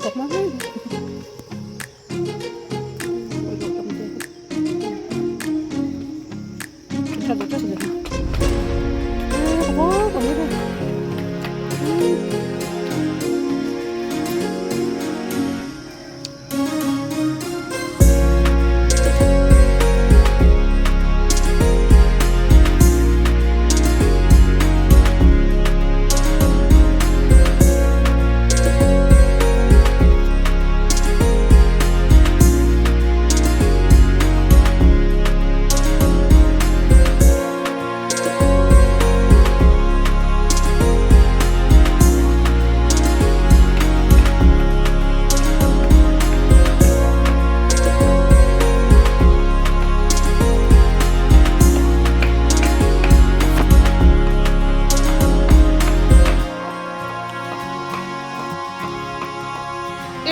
I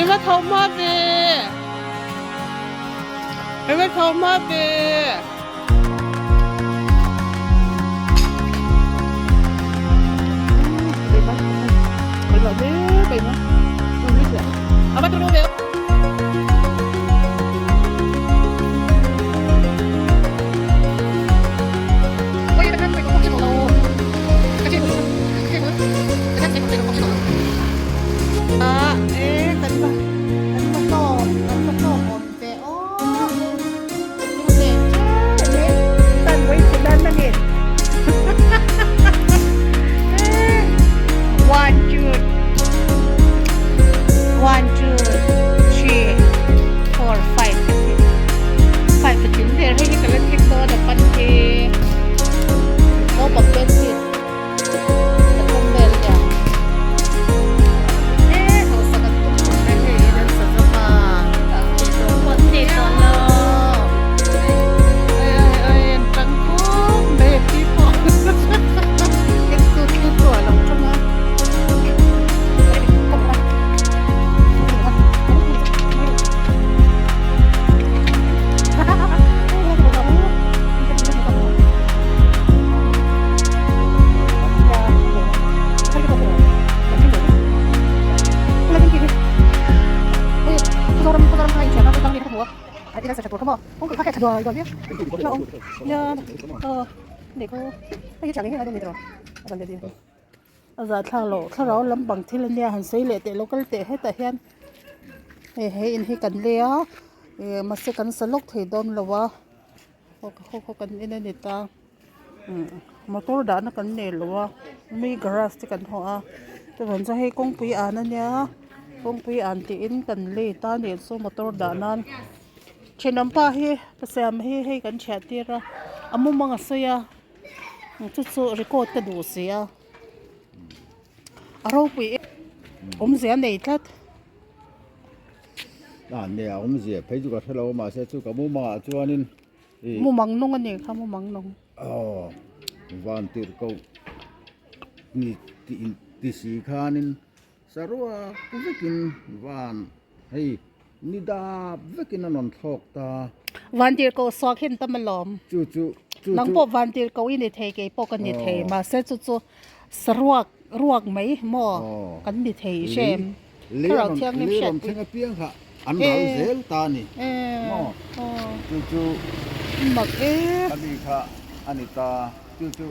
va tho hma ve I va tho hma ve. One, two, one, two, three, four, five. Five ka tling der hei hi ka la tling dawn a pan hi naupang ten seat pathum vel a nia. E hausa kan tum khawp mai hei in an sa zawk a tih tawh pawh an tih tawh lo ai ai ai an tang khawp mai a thi pawh en tu thil tu a lo tawng a. A zahthlak loh thlarau lampang thil ania han sawi leh teh lo kal teh hetah hian hei he in hi kan lei a ih mahse kan sa lawk thei dawn lo a haw haw kan en a ni ta motor dahna kan nei lo a mi garage te kan hawh a chuan chuan hei kawngpui an ania kawngpui an tiin kan lei ta a nih chu motor dah nan thenawm pa hi pa siam hi hei kan thiah tir a a mumang a sawi a chu chu record ka duh si a a ropui em awmzia a nei tlat. A nia awmzia phei chu ka hre lo a mahse chu ka mumangah chuanin ih mumang nung a nih kha mumang nung aw van tirh koh ni tih ti si khanin saruak vekin van hei ni dap vekin a rawn thlawk ta. Van tirh koh suak hian tam alawm. Chu chu chu chu. Nang pawh van tirh koh i ni thei kei pawh ka ni thei mahse chu chu saruak ruak mai maw kan ni thei hrem. Thlarau thianghlim hriat pui. Apiang kha an ral zel ta a ni maw chu chu mak e ani kha ani ta chu chu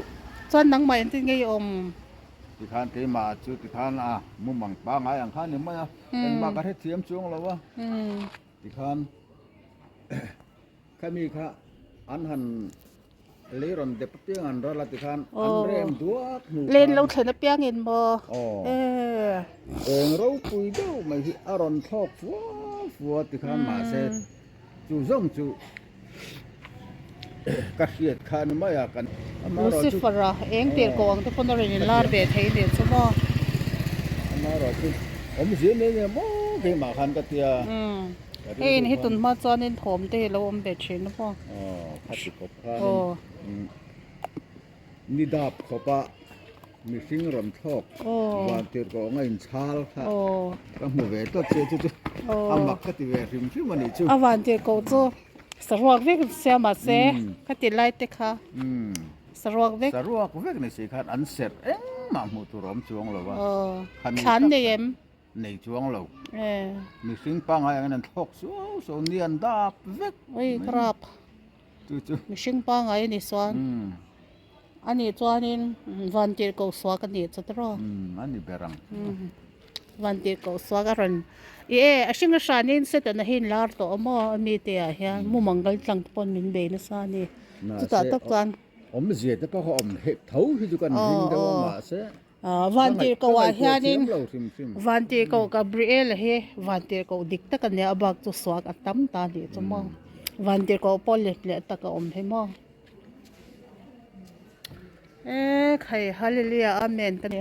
chuan nangmah engtin nge i awm tikhan keimah chu tikhan a mumang pangai ang kha a ni mai a engmah ka hrethiam chuang lo a tikhan khami kha an han Lei rawn dep apiang an ral a tikhan an rem duak hnu khan. Len lo thlen apiang in maw? Aw. Eng ropui deuh mai hi a rawn thlawk fua fua tikhan mahse chu zawng chu ka hriat kha ni mai a kan. Lucifer a eng tir ko ang te pawn a rawn in lar ve thei nih chu maw? Amaherawhchu awmzia nei nge maw keimah khan ka tia. Hei in hi tun hma chuanin thawm te hi a lo awm ve thin a maw? Aw khati khawp khanin ni dap khawpa mihring rawn thlawk van tir kawh anga inchhal kha ka hmu ve tlat che chu chu a mak ka ti ve hrim hrim a nih chu. A van tir kawh chu saruak vek sia mahse khati lai te kha saruak vek. Saruak vek ni si khan an serh engmah hmuh tur a awm chuang lo a. Thlan nei em? nei chuang lo. Mihring pangngai angin an thlawk suau suau ni an dap vek mai. Ui ka rap. Chu chu. Mihring pangngai a ni chuan. A nih chuanin vantirhkoh suak a nih chu tawh. A ni ber ang. Vantirhkoh suak a rawn i e a hring a hranin Satan-a hi inlar tawh a maw a mite ah hian mumang kal tlang te pawn min bei nasa a ni. Chutah tak chuan. Awmzia te pawh kha awm hek tho hi chu kan ring deuh a mahse. Vantirhkoh ah hianin Vantirhkoh Gabriel a hi Vantirhkoh dik tak a nia a bak chu suak a tam ta a nih chu maw. Vantirhkoh pawh let leh tak a awm hi maw. E khai Hallelujah Amen ka ni.